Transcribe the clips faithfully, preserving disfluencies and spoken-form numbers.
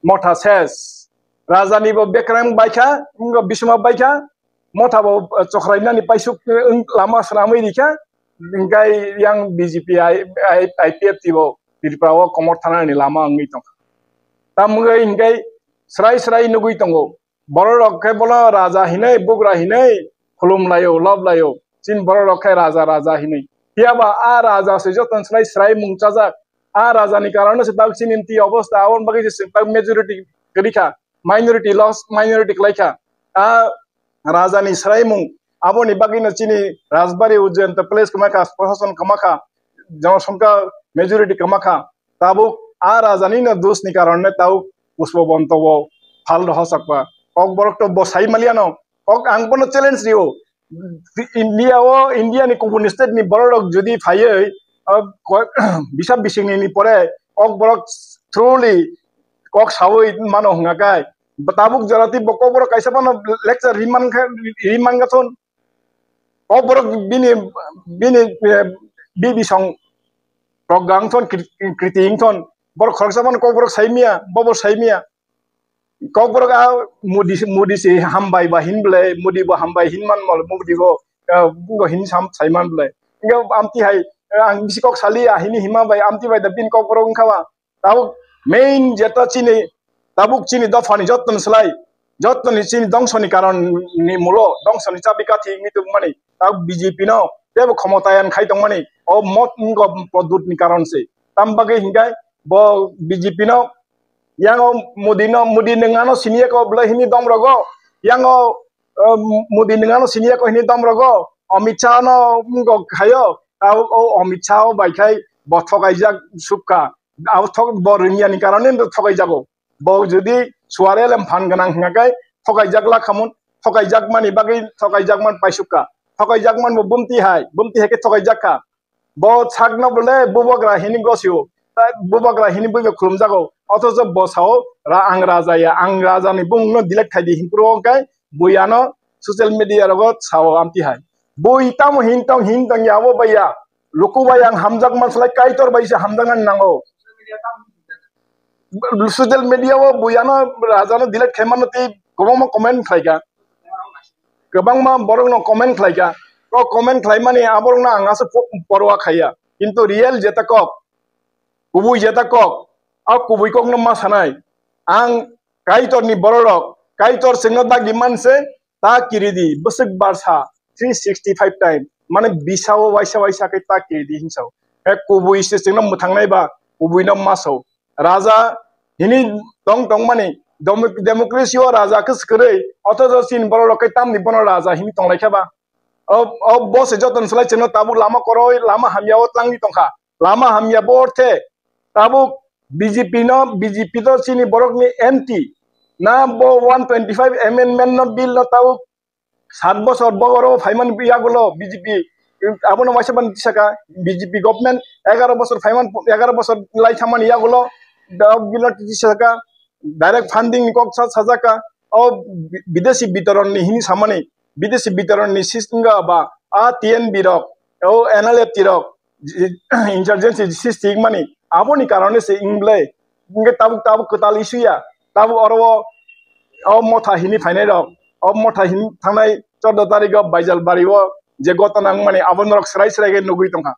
motha ses. Raja ni bo bekrang baikha, wngkha bisma baikha, motha bo, eh, chokhrainani paisuk, eh, wng-, lama swnamwi rikha, hingkai yang B J P I, I, I P F T bo Tripura o komor thanani lama wngwi tongkha. Tamo wngwi hingkai srai srai nugwi tongo. Borok rok khe bono raja hinwi, bugra hinwi khulum laio, lob laio. Chini borok rok khe raja, raja hinwi. Phiya ba a raja se joto ni slai srai mung chajak. A raja ni karon se tak chini mti obostha, aboni bagwi se tak majority kwrwi kha, minority loss, minority kwlai kha. A raja ni srai mung, aboni bagwi no chini Rajbari Ujjayan to place kwma kha, prosason kwma kha, jonosongkha majority kwma kha. Tabuk a raja ni no dos ni karon ne tabuk Pushpabanta bo phal rohorjak ba. Kokborok to bo sai maliya no. Kok ang bono challenge rio. India o, India ni kubun state ni borok rok jodi phaiwi, ah, ko-, bisa bising ni, ni pore kokborok truly kok sawi mano hwnga kai. Tabuk jora twi bo kokborok kaisa bono lecture ri man kha, ri man ga thon. Kokborok bini, bini, eh, bi bisong rok gang thon, kri-, kriti wng thon. Borok khoroksa bono kokborok sai miya, bobo sai miya. Kokborok a Modi, Modi se hambai ba hin bwlai, Modi bo hambai hin man mal, Modi bo, ah, bo hin sam sai man bwlai. Hingke amti hai, ah, ang bisi kok sali a hini hima bai amti bai da bini kokborok wngkha ba. Tabuk main jeta chini, tabuk chini dophani jotoni slai, jotoni chini dongsoni karon ni mulo, dongsoni chabi kathi wngwi tongmani, tabuk B J P no tebo khomotayang khai tongmani, o mot wngkha podut ni karon se. Tam bagwi hingkai bo B J P no, yango Modi no, Modi nwng ano siniya ko bwlai hini dom rogo, yango, eh, Modi nwng ano siniya ko hini dom rogo, Amit Shah no wngkha khayo, tabuk o Amit Shah o bai khai bo thokaijak sukha. Abo thok-, bo rwngya ni karone no thokai jago. Bo jodi suare lem phan gwnang hwnga khe thokai jak la khamun, thokai jak mani bagwi thokai jak man paisuk kha. Thokai jak man bo bumti hai, bumti hai khe thokai jak kha. Bo sakno bole bubagra hini gosio, ta bubagra hini buino khulum jago. Othocho bo sao ra ang raja ya, ang raja ni bung no delete khai di hinpro khe buya no social media rogo sao amti hai. Bui tamo hin tong hin tong ya abo baiya. Luku bai ang hamjak man salai Kaitor bai se hamjaknani nango. Social media o bui ano raja no delete khai mano tei kwbangma comment khlai kha. Kwbangma borok no comment khlai kha. O comment khlai mani aborok no ang aswk po-, porwa khaiya. Kintu real jeta kok, kubui jeta kok, a kubui kok no ma sanai. Ang Kaitor ni borok rok, Kaitor chwngno dagi man se, ta kiri di, bwswk barsa three sixty five time, mane bisa o waisa waisa khe ta kiri di hinsa o. He kubui se chwngno mwthangnai ba, kubui no maso. Raja hini tong tong mani, demo-, democracy o raja khe swkirwi, othocho chini borok rok khe tamni bono raja hini tonglai kha ba. O, o bo se joto ni slai chwngno tabuk lama koroi, lama hamya o tlangwi tongkha. Lama hamya bo orthe tabuk B J P no, B J P to chini borok ni anti. Na bo one twenty five amendment no bill no tabuk sat bosor bo oro phaiman yagulo B J P. Abono waisa ban tisaka B J P government egaro bosor phaiman, egaro bosor lai thamani yagulo da bill no tisaka direct funding ni kok sa-, sajaka. O bi-, bidesi bitoron ni hini samani, bidesi bitoron ni system ga ba a T N B rok, o N L F T rok, insurgency sixty mani, aboni karone se ingle, inge tabuk tabuk kwtal issue ya, tabuk oro o, o motha hini phainai rok, o motha hini thangnai chordo tarik o Baijalbari o je gotona wngmani abo norok srai srai khe nugwi tongkha.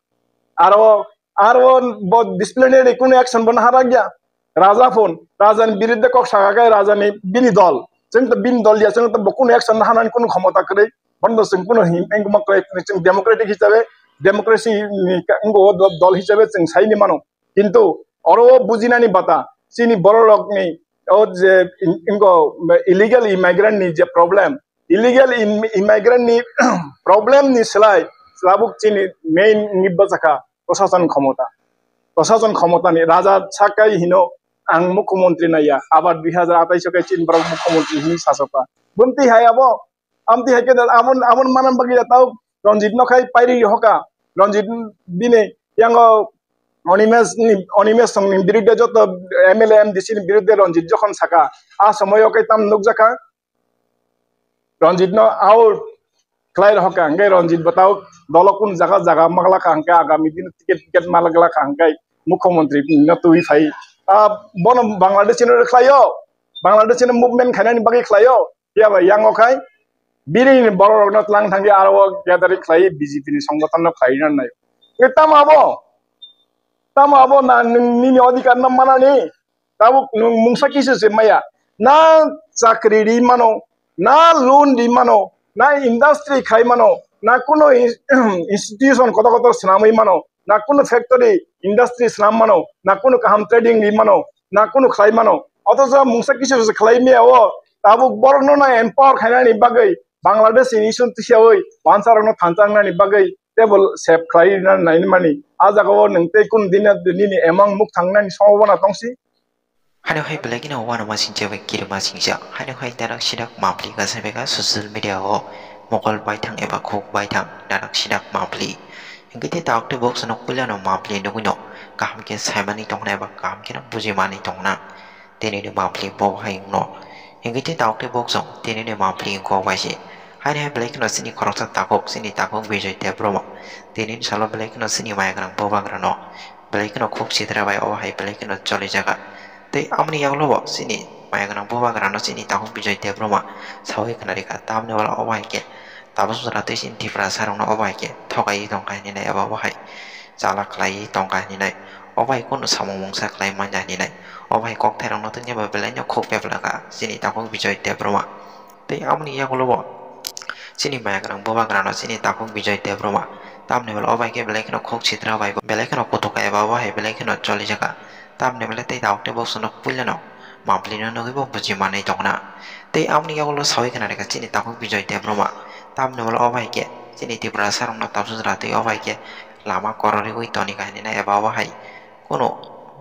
Aro, aro bo disciplinary kunu action bo naharagya. Raja phone, raja ni biruddhe kok saka khe raja ni bini dol. Chwng to bini dol ya, chwng to bo kunu action naharnani kunu khomota kwrwi. Bono chwng kunu hin-, engkuma kwrwi, chwng democratic hisabe, democracy ni ka-, wngkha dol, dol hisabe chwng saini mano. Kintu oro o bujinani bata, chini borok rokni o je in-, ingo illegal immigrant ni je problem, illegal im-, immigrant ni problem ni slai tabuk chini main wngwi bwchakha prosason khomota. Prosason khomota ni raja sakai hino ang mukhyamantri naiya, abar dui hajar atais o kai chini borok mukhyamantri hinwi sasokha. Bumti hai abo, amti hai khe da amon, amon manan bagwi da tau Ranjit no khai pairi hoka. Ranjit bini yango Animesh ni, Animesh song ni biruddhe joto M L A M D C ni biruddhe Ranjit jokhon saka, a somoy o kai tam nukjakha. Ranjit no out khlai rohor ka, hwnkhe Ranjit bo tao dolo kun jaga jaga magla ka, hwnkhe agami din ticket, ticket magla ka, hwnkhe mukhyamantri no twi phai. Ah, bono Bangladesh ni rwkhlaio, Bangladesh ni movement khainani bagwi khlaio, phiya ba yang o khai bini borok rokno tlang thangwi aro o gathering khlai B J P ni songgothon no khlai nai. Tamo abo, tamo abo na nwng nini odhikar no manani, tabuk nwng mungsa kisa se maya, na chakri ri mano, na loan ri mano, na industry khai mano, na kuno in-, institution kotor kotor swnamwi mano, na kuno factory, industry swnam mano, na kuno kaham trading ri mano, na kuno khlai mano. Othocho mungsa kisa se khlai maya o, tabuk borokno na empower khainani bagwi Bangladesh ni issue tisiyawi wansa rokno thansa wngnani bagwi table sep khlai rina nai mani. A jaga o nwng tei kun dina nini emang muk thangnani sombhabona tongsi. Haino hai belai kheno uanama singcha bai kirima singcha. Haino hai darak sidak mampli kasa beka social media o mokol baithang eba khuk baithang darak sidak mampli. Hingke te tabuk te box no puila no mampli nugui no kaham khe saimani tongna eba kaham khe no bujimani tongna. Tini ni mampli bo hai wngno. Hingke te tabuk te box no tini ni mampli wngkok bai se. Haino hai belai kheno chini khoroksa takhuk, chini takhuk Bijoy Debbarma. Tini ni salo belai kheno chini maya gwnang bubagra no belai kheno khuk sitra bai obo hai belai kheno cholijaga. Tei amoni yagulo bo chini maya gwnang bubagra no chini takhuk Bijoy Debbarma sawi khna rikha, tamni ulo obo hai khe tabuk sujra tei chini Tiprasa rokno obo hai khe thokai tongkha hinwi nai eba obo hai chala khlai tongkha hinwi nai. Obo hai kunu samung mungsa khlai manya hinwi nai. Obo hai kokthai rokno tini bo belai no khuk peplaka chini takhuk Bijoy Debbarma. Tei amoni yagulo bo chini maya gwnang bubagra no chini takhuk Bijoy Debbarma. Tamni ulo obo hai khe belai kheno khuk sitra bai belai kheno kutuk eba obo hai belai kheno cholijaga. Tamni ulo tei tabuk tei box no puila no mampli no nugui bo buji manwi tongna. Tei amoni yagulo sawi khna rikha chini takhuk Bijoy Debbarma. Tamni ulo obo hai khe chini Tiprasa rokno tabuk sujra tei obo hai khe lama kororigwi toni kahini na eba obo hai. Kunu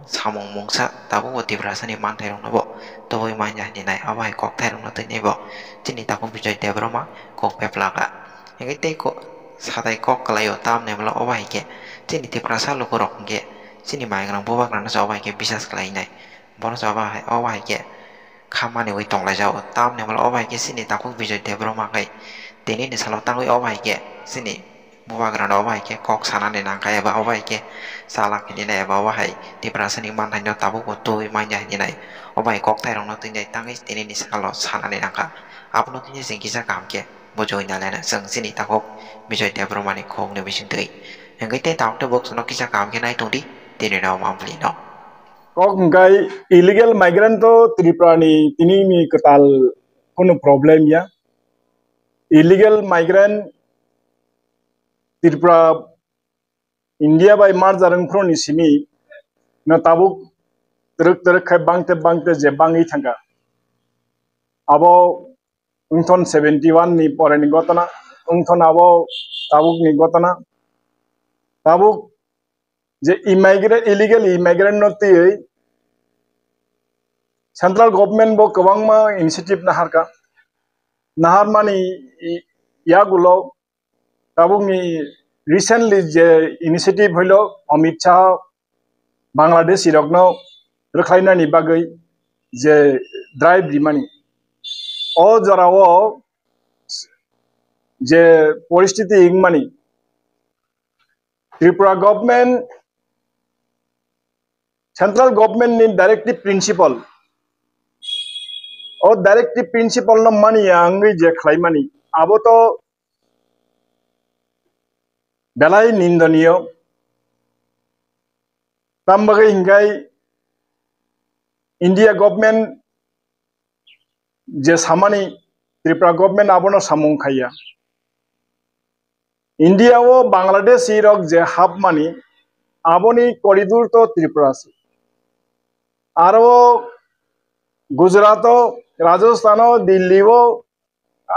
samung mungsa tabuk bo Tiprasa ni manthai rokno bo tubui manya hinwi nai, abo hai kokthai rokno tini bo chini takhuk Bijoy Debbarma kok peplaka. Hingke tei ko-, satai kok kwlai o tamni ulo obo hai khe chini Tiprasa luku rok hingke chini maya gwnang bubagra no se obo hai khe bisas khlai nai. Bono se obo hai, obo hai khe kha manwi tonglaijao. Tamni ulo obo hai khe chini takhuk Bijoy Debbarma khai tini ni salo tangwi obo hai khe chini bubagra no obo hai khe kok sanani nangkha eba obo hai khe chala khe nina eba obo hai Tiprasa ni manthai no tabuk bo tubui manya hinwi nai. Obo hai kokthai rokno tini tangwi tini ni salo sanani nangkha. Abono tini chwng kisa kaham khe bujui nalena chwng chini takhuk Bijoy Debbarma ni khuk ni bisingtwi. Hingke tei tabuk tei box no kisa kaham khe nai tongdi tini no mampli no. Kok hingkai illegal migrant to Tripura ni tini ni kwtal kunu problem ya. Illegal migrant Tripura India bai merger wngphru ni simi no tabuk twrwk twrwk khai bangte bangte je bangwi thangkha. Abo wngthon seventy one ni pore ni gotona, wngthon abo tabuk ni gotona. Tabuk je immigrant, illegal immigrant no twiwi central government bo kwbangma initiative naharkha. Naharmani yagulo tabukni recently je initiative hoilo Amit Shah Bangladeshi rokno rwkhlainani bagwi je drive rimani, o jorao je poristiti wngmani, Tripura government, central government ni directive principle, o directive principle no mani ya wngwi je khlaimani, abo to belai nindoniyo. Tambagwi hinkhai India government je samani, Tripura government abono samung khaiya. India o Bangladeshi rok je hapmani, aboni corridor to Tripura se. Aro Gujarat o, Rajasthan o, Delhi o,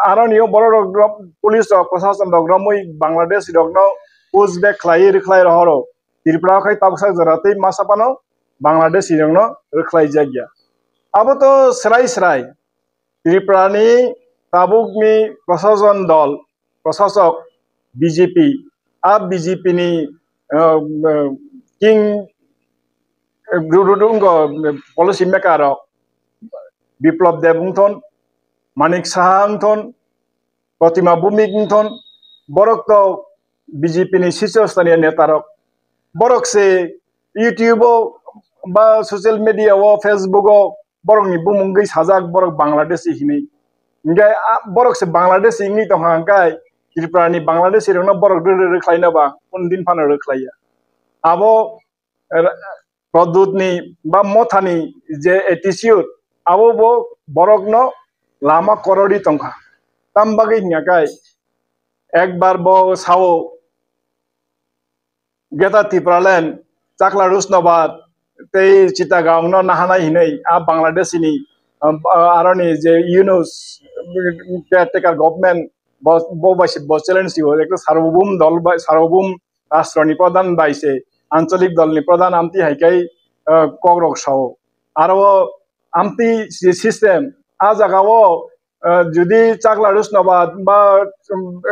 aro ni o borok rok, police rok, prosason rok romwi Bangladeshi rokno push back khlai, rwkhlai rohoro. Tripura o khai tabuksa jora tei masa phano Bangladeshi rokno rwkhlai jakya. Abo to srai srai. Tripura ni tabukni prosason dol, prosasok B J P, a B J P ni, uh, uh, king, uh, rudu wngkha, uh, policy maker rok, Biplab Deb wngthon, Manik Saha wngthon, Protima Bhumik wngthon, borok to B J P ni sisyo staniya neta rok, borok se YouTube o ba social media o, Facebook o borokni bumung gwi sajak, borok Bangladeshi hinwi. Hinkhe a, borok se Bangladeshi wngwi tongkha, hinkhe Tripura ni Bangladeshi rokno borok rw rw rw khlaina ba, kunu din phano rw khlaiya. Abo, eh, Pradyut ni ba Motha ni je attitude, abo bo borokno lama korori tongkha. Tam bagwi hinkhe ekbar bo sao, Greater Tipraland, Chakla Rushnabad, tei Chittagong no nahanai hinwi a Bangladesh ni, um, aroni je Yunus caretaker government bo, bo bai se bo challenge rio, ekta sarbobhum dol bai, sarbobhum rashtroni pradhan bai se ancholik dolni pradhan amtwi hai kai, uh, kokrok sao. Aro amtwi si-, system a jaga o, uh, jodi Chakla Rushnabad ba, um,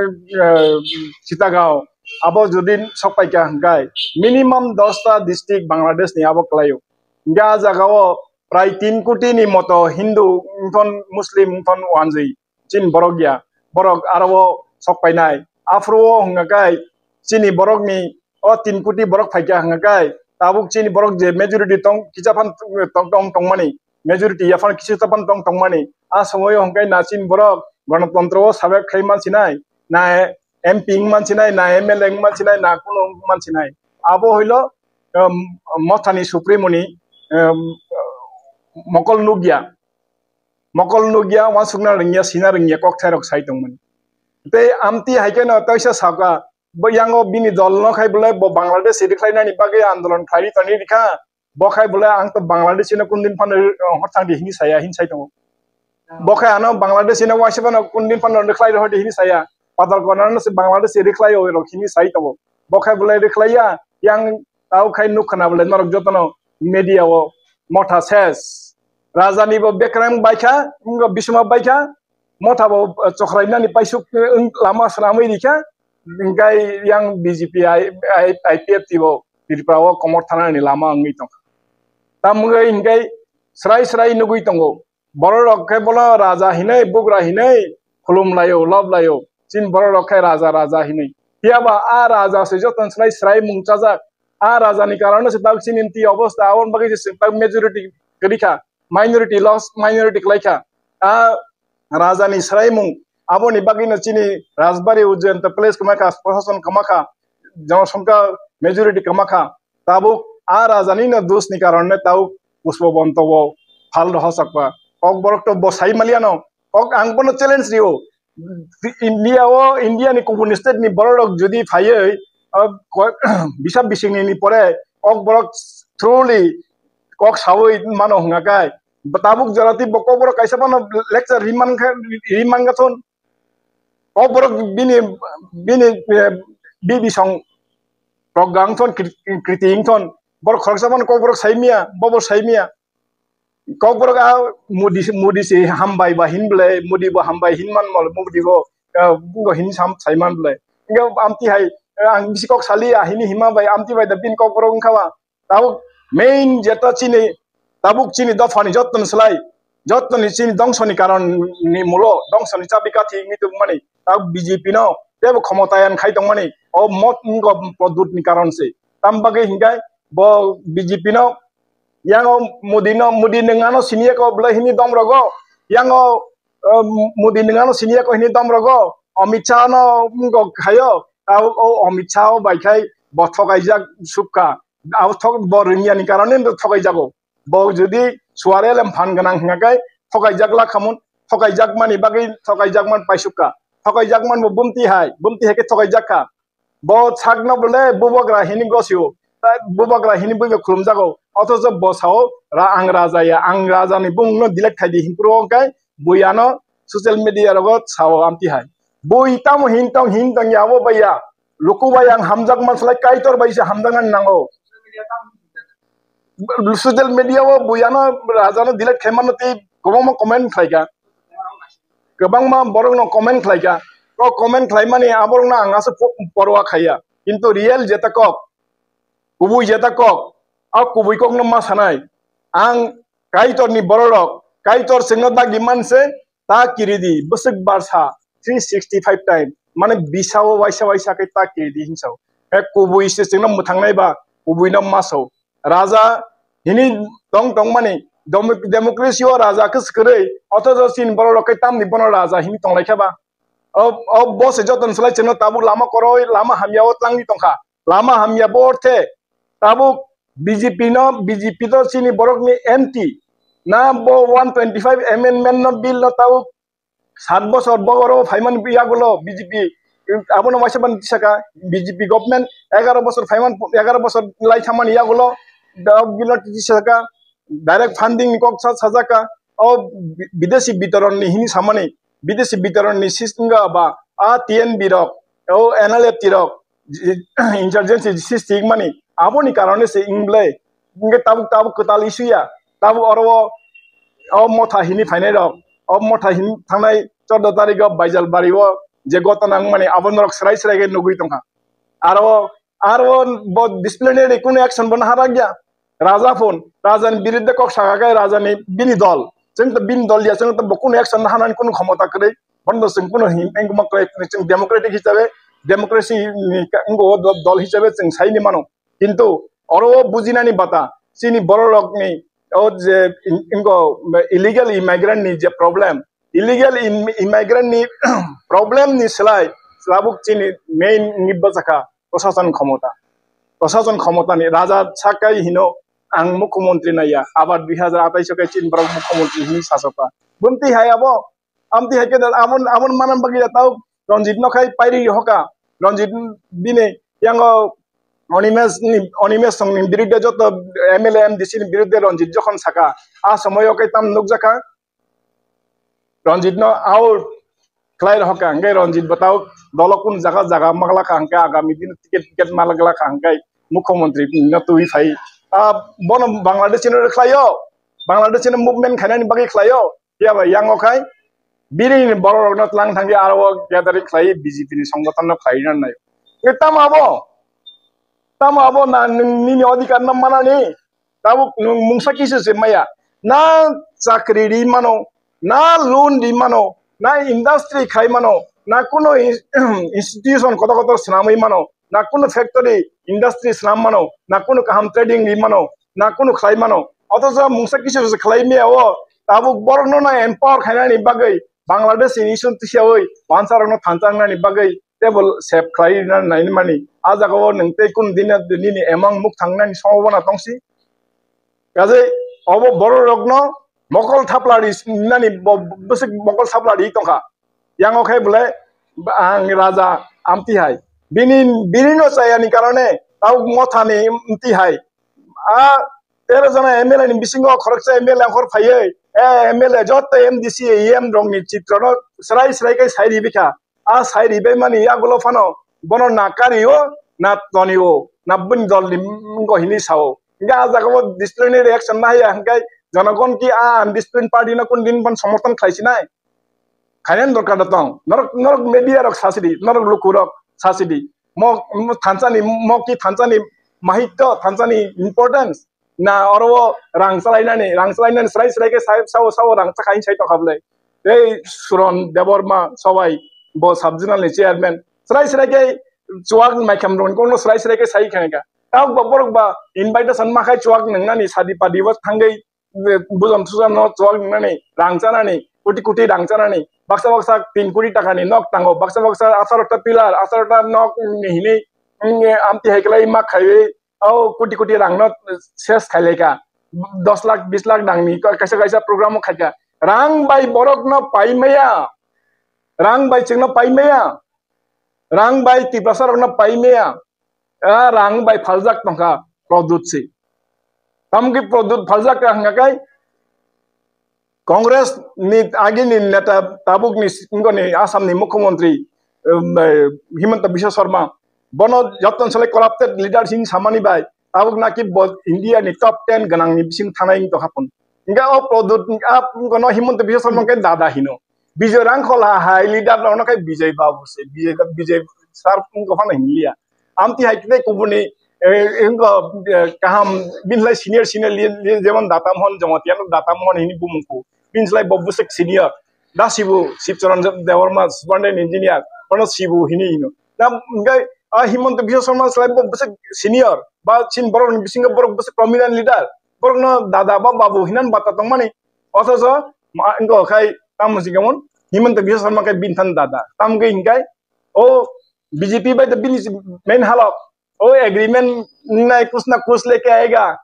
uh, Chittagong abo jodi sokpaikha hwnkhe minimum dosta district Bangladesh ni abo kwlaio. Hwnkhe a jaga o prai tin koti ni moto Hindu wngthon, Muslim wngthon, wanjwi chini borok ya, borok aro o sokpainai. Aphuru o hwnkha khe chini borok ni o tin koti borok phaikha hwnkha khe tabuk chini borok je majority tong kisa phan tong, tong, tongmani, majority ya phan kisa phan tong tongmani. A somoi o hwnkha khe na chini borok Ganatantro o sabek khai mansinai, na M P wng mansinai, na M L A wng mansinai, na kunu wng mansinai. Abo hoilo, um, Mothani Supremo ni, um, mokol nukya. Mokol nukya, uansukna rwngya, sina rwngya, kok thairok sai tongmani. Tei amtwi hai kheno teisa sakha, bo yango bini dol no khai bolai bo Bangladesh rwkhlainani bagwi andolon khlai tongwi rikha, bo khai bolai ang to Bangladesh no kundin phano, eh, hor thangdi hini saya, hin sai tongo. Bo khai ano Bangladesh no waisa phano kundin phano rwkhlai rohordi hini saya, patal kona no se Bangladesh rwkhlai o rok hini sai tongo. Bo khai bolai rwkhlaiya, yang tau khai nuk khna bolai norok jotono media o Motha ses. Raja ni bo bekrang baikha, wngkha bisma baikha, Motha bo, eh, chokrai nani paisuk, eh, wng lama swnamwi rikha, hingkai yang B J P I, I, I P F T bo Tripura o komor thana ni lama wngwi tongkha. Tamwngwi hingkai srai srai nugwi tongo. Borok rok khe bono raja hinwi, bugra hinwi khulum laio, lob laio. Chini borok rok khe raja, raja hinwi. Phiya ba a raja se joto ni slai srai mung chajak. A raja ni karon se tabuk chini mti obostha, aboni bagwi se tabuk majority kwrwi kha. Minority loss, minority kwlai kha. A raja ni srai mung, aboni bagwi no chini Rajbari Ujjayanta place kwma kha, Prashasan kwma kha, Jonosongkha majority kwma kha. Tabuk a raja ni no dos ni karon ne tabuk Pushpabanta o phal rohorjak ba. Kokborok to bo sai maliya no. Kok ang bono challenge rio. India o, India ni kubun state ni borok rok jodi phaiwi, ah, ko-, bisa bising ni pore kokborok truly kok sawi mano hwnga kai. Tabuk jora twi bo kokborok kaisa phano lecture ri man kha, ri man ga thon. Kokborok bini, bini, eh, bi bisong rok gang thon, kri-, kriti wng thon. Borok khoroksa phano kokborok sai miya, bobo sai miya. Kokborok a Modi, Modi se hambai ba hin ble, Modi bo hambai hin man mal, Modi bo, eh, bo hin sam sai man ble. Hingke amtwi hai, eh, ang bisi kok sali a hini hima bai, amtwi bai da bini kokborok wngkha ba. Tabuk main jeta chini, tabuk chini dophani jottoni slai, jottoni chini dongsoni karon ni mulo, dongsoni chabi kathi wngwi tongmani, tabuk B J P no tebo khomotayang khai tongmani, o mot wngkha Pradyut ni karon se. Tam bagwi hingkhe bo B J P no, yango Modi no, Modi nwng ano siniya ko belai hini dom rogo, yango, eh, Modi nwng ano siniya ko hini dom rogo, Amit Shah no wngkha khayo, tabuk o Amit Shah o bai khai bo thokaijak sukha. Abo thok-, bo rwngya ni karone bo thokai jago. Bo jodi suare lem phan gwnang hwnga khe thokai jak la khamun, thokai jak mani bagwi thokai jak man paisuk kha. Thokai jak man bo bumti hai, bumti hai khe thokai jak kha. Bo sakno bole bubagra hini gosio, ta bubagra hini buibo khulum jago. Othocho bo sao ra ang raja ya, ang raja ni bumung no delete khai di himphuru o khe bui ano social media rogo sao amti hai. Bui tamo hin tong hin tong ya abo bai ya. Luku bai ang hamjak man slai Kaitor bai se hamjaknani nango. Social media o bui ano raja no delete khai mano tei kwbangma comment khlai kha. Kwbangma borok no comment khlai kha. O comment khlai mani aborok no ang aswk po-, porwa khaiya. Kintu real jeta kok, kubui jeta kok, a kubui kok no ma sanai. Ang Kaitor ni borok rok, Kaitor chwngno dagi manse, ta kiridi, bwswk barsa, three sixty five time, mane bisa o waisa waisa khe ta kiridi hinsa o. He kubui se chwngno mwthangnai ba, kubui no maso. Raja, hini tong tongmani, demo-, democracy o raja khe swkwerwi, othocho chini borok rok khe tamni bono raja hini tonglaikha ba? O, o bo se joto ni slai chwngno tabuk lama koroi, lama hamya o tlangwi tongkha. Lama hamya bo orthe tabuk B J P no, B J P to chini borokni anti. Na bo one twenty-five amendment no bill no tabuk sat bosor bo oro phaimani yagulo B J P abono waisa ban tisaka B J P government egaro bosor phaiman egaro bosor lai thamani yagulo da bill no tisaka direct funding ni kok sa sajaka o bi-, bidesi bitoron ni hini samani bidesi bitoron ni system ga ba a T N B rok o N L F T rok insurgency sixty mani aboni karone se ingle inge tabuk tabuk kwtal issue ya tabuk oro o motha hini phainai rok o motha hini thangnai chordo tarik o Baijalbari o je gotona wngmani abo norok srai srai khe nugwi tongkha aro aro bo disciplinary kunu action bo naharagya raja phun raja ni biruddhe kok saka khe raja ni bini dol chwng to bini dol ya chwng to bo kunu action naharnani kunu khomota kwrwi bono chwng kunu him engma kwrwi chwng democratic hisabe democracy ni ka- wngwi o do- dol hisabe chwng saini mano kintu oro o bujinani bata chini borok rokni o je in- ingo illegal immigrant ni je problem illegal im- immigrant ni problem ni slai tabuk chini main ni bwsakha prosason khomota prosason khomota ni raja sakai hino ang mukhyamantri naiya abar dui hajar atais o kai chini borok mukhyamantri hini sasoka bumti hai abo Amtwi hai khe da amon amon manan bagwi da tau Ranjit no khai pairi hoka. Ranjit bini yango Animesh ni Animesh song ni birudde joto M L A M D C ni birudde Ranjit jokhon saka a somoyo kai tam nukjakha. Ranjit no out khlai hoka hwnkhe Ranjit bo tau dolo kun jaga jaga magla kha hwnkhe agami din ticket ticket magla kha hwnkhe mukhyamantri no twi phai. A bono Bangladesh ni khlaio. Bangladesh ni movement khainani bagwi khlaio. Phiya bai yango khai bini ni borok rok no tlang thangwi aro o gathering khlai B J P ni songgothon no khlai na nai. Nge tamo abo? Tamo abo na nwng nini odhikar no manani? Tabuk nwng mungsa kisa se maya. Na chakri ri mano, na loan ri mano, na industry khai mano, na kuno in- institution kotor kotor swnamwi mano, na kuno factory industry swnam mano, na kuno kaham trading ri mano, na kuno khlai mano. Othocho mungsa kisa se khlai maya o tabuk borok no na empower khainani bagwi Bangladesh ni issue tisiyawi wansa rok no thansa wngnani bagwi table save khlai na nai mani. A jaga o nwng tei kun din nini amount muk thangnani sombhabona tongsi. Kaje obo borok rok no mokol thapla ri nani bo- bwswk mokol thapla ri tongkha. Yango khe bole ang raja amti hai. Bini bini no chayani karone tau motha ni amti hai. A tero jona M L A ni bisingo khoroksa M L A hor phaiwi, eh, M L A joto M D C, E M rok ni chitro no srai srai khe sai ribikha. A sai ribai mani yagulo phano bono na kari o, na toni o, na bini dol ni wngkha hini sao. Hingke a jaga o disciplinary action ma haya hingke jonogon ki a undisciplined party no kun din ban somorthon khlai sinai. Khainani dorkar da tong. Norok, norok media rok sasidi, norok luku rok sasidi. Mo, mo thansa ni, mo ki thansa ni mahitto, thansa ni importance. Na oro o rang chalainani, rang chalainani srai srai khe sai, sao, sao rang chakha hini sai tongkha bwlai. Tei Suron Debbarma Sobai bo sub zonal ni chairman. Srai srai khe chuwak ni maikham rok ni kokno srai srai khe sai kha kha. Tabuk ba borok ba invitation ma khai chuwak nwngnani sadi padi bo thangwi bujam sujam no chuwak nwngnani rang chanani koti koti rang chanani baksa baksa tin koti taka ni nok tango baksa baksa asarota pillar asarota nok ni hini amti hai khlai ma khaiwi o koti koti rang no ses khailai kha dos lakh bis lakh rang ni kaisa kaisa program o khai kha rang bai borok no pai maya rang bai chwng no pai maya rang bai Tiprasa rok no pai maya a rang bai phaljak tongkha Pradyut se. Tamokhe Pradyut phaljak kha hwnkha khe Congress ni agini neta tabuk ni wngkha ni Assam ni mukhyamantri, um, eh, Himanta Biswa Sarma. Bono joto ni salai corrupted leader hing samani bai tabuk naki bo India ni top ten gwnang ni bising thanai wng tongkha phun. Hingke o Pradyut, a, wngkha no Himanta Biswa Sarma khe dada hino. Bijoy Rangkhol ha, hai leader rok no khe Bijoy Babu se, Bijoy, Bijoy sir wngkha phano hinliya. Amtwi hai khe kubuni, eh, wngkha, eh, kaham, bini slai senior, senior li-, li-, jemon Data Mohan Jamatia no Data Mohan hini bumung ku. Bini slai bo bwswk senior. Da Sibu, Sibcharan Debbarma, superintendent engineer, bono Sibu hini hino. Da, hingke, a, Himanta Biswa Sarma slai bo bwswk senior, ba chini borok ni bisingo borok bwswk prominent leader. borokno dada ba babu hinan bata tongmani. Othocho ma-, wngkha khai tamo si kemon Himanta Biswa Sarma khai bini thani dada. Tamo khe hinkai o B J P bai to bini si main halok. O agreement nai kus na kus leke aega,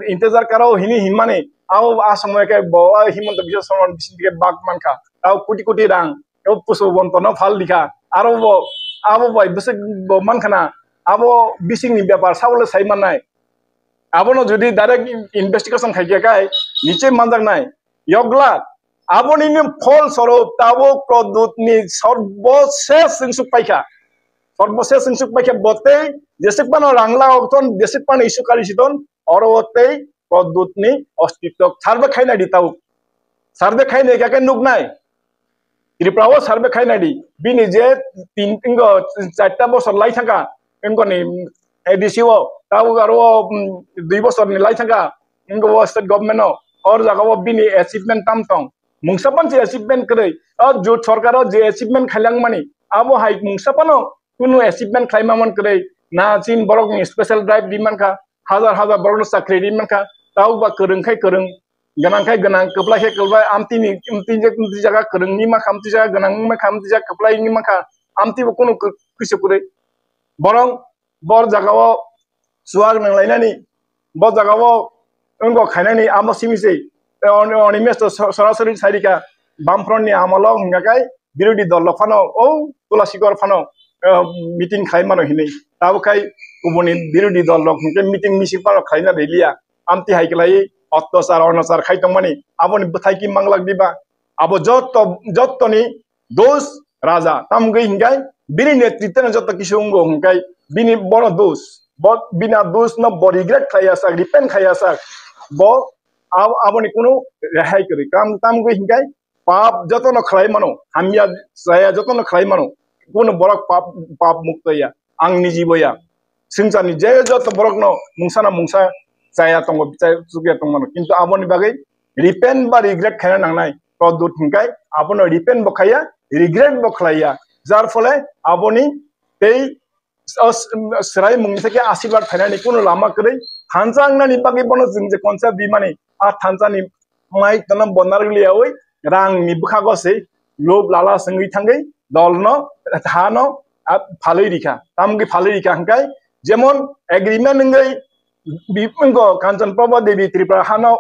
intezar karo hini himani. Abo a somoy khe bo a Himanta Biswa Sarma bising ke bak mankha. Tao koti koti rang. O Pushpabanta no phal dikha. Aro bo, abo bai bwswk bo mankha na. Abo bising ni bepar sabole sai mannai. Abono jodi direct investigation khai khe kai niche manjaknai. Yogla aboni ni phol sorob tabuk Pradyut ni sorbo ses ingsuk paikha. Sorbo ses ingsuk paikha botei jesik pano rangla okton jesik pano isu kali siton oro otei Pradyut ni ostitto sarbe khaina di tabuk. Sarbe khaina kake nuknai. Tripura o survey khaina di. Bini je tin, ingo charta bosor lai thangka, ingo ni A D C o, tabuk aro, mm, dui bosor ni lai thangka, ingo o state government o, or jaga o bini achievement tam tong. Mungsa pan se achievement kwrwi, o jut sorkar o je achievement khailang mani, abo hai mungsa pano kunu achievement khlai ma man kwrwi, na chin borok ni special drive di mankha, hajar hajar borok no chakri di mankha, tabuk ba kwrwng khai kwrwng, gwnang khai gwnang, kwplai khai kwplai, amtini, amtini, amtini jaga kwrwng ni makha, amtini jaga gwnang ni makha, amtini jaga kwplai ni makha, amtini bo kunu kwi-, kwisa kwrwi. Borong, bor jaga o chuwak nang lainani, bo jaga o wngkok khainani, amo simi se, eh, oni, oni mes to so-, sorasori sairika, Bamfront ni amolo hwnga kai, birodhi dol rok phano o Tulasikor phano, eh, meeting khlai mano hinwi. Tabuk khai kubuni birodhi dol rok hwnkhe meeting misil phano khlaina riliya. Amtwi hai kwlai otyachar onachar khai tongmani aboni bwthai ki manglak diba? Abo jotto, jottoni dos raja. Tamgwi hinkhai bini netritwno jotto kisu wngo hinkhai bini bono dos. Bo bini a dos no bo regret khlaiya sak, repent khlaiya sak. Bo ab-, aboni kunu rehai kwrwi. Tam, tamgwi hinkhai pap jotono khlai mano, hamya chaya jotono khlai mano, kuno borok pap, pap mukto ya, ang nijibo ya. Swngcharni je joto borokno mungsa na mungsa chaya tongo, chaya chukya tong mano. Kintu aboni bagwi repent ba regret khaina nangnai. Pradyut hinkhai abono repent bo khaiya, regret bo khlaiya. Jar phole aboni tei o s-, swrai mungni theke asirwad phainani kuno lama kwrwi. Thansa wngnani bagwi bono chwng je concept rimani, a thansani mai tono bo narwk liyaui rangni bwkhago se lob lala swngwi thangwi dolno, hano, a, phalwi rikha. Tamgwi phalwi rikha hwnkhe jemon agreement wngwi bi-, wngkho Kanchan Prabha Devi Tripura hano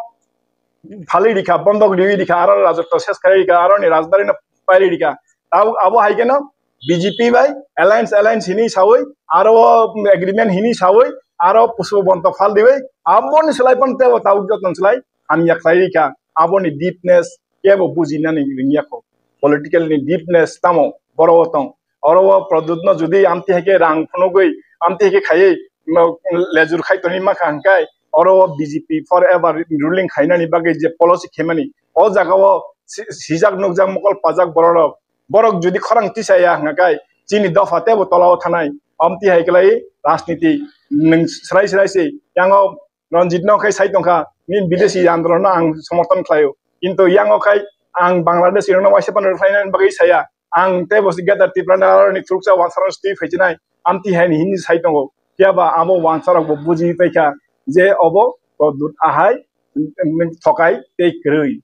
phalwi rikha, bondok riwi rikha, aro rajotto ses khlai rikha, aroni rajbari no pairi rikha. Abo, abo hai kheno B J P bai alliance, alliance hini sawi, aro agreement hini sawi, aro Pushpabanta phal diwi, aboni slai pan tebo tabuk joton slai hamya khlai rikha. Aboni deepness kebo bujinani ringya kho. Political ni deepness tamo boro o tong. Oro o Pradyut no jodi amtwi hai khe rang phunugwi, amtwi hai khe khaiwi, no, lejur khai toni makha hwnkhe, oro o B J P forever ruling khainani bagwi je policy khaimani, o jaga o si-, sijak nukjak mokol pajak bororok, borok jodi khorang tisaya hwnkhe, chini dopha tebo tola o thanai, amtwi hai kwlai rajniti nwng srai srai se, yango Ranjit no khai sai tongkha, nini bideshi andolon no ang somorthon khlaio. Kintu yango khai ang Bangladeshi rokno waisa phano rwkhlainani bagwi saya. Ang tei bo si Greater Tipraland ni thuruksa wansarano twi phaichinai, amtwi haini hini sai tongo. Phiya ba abo wansarok bo buji paikha je obo Pradyut ahai, mm, thokai tei kwrwi.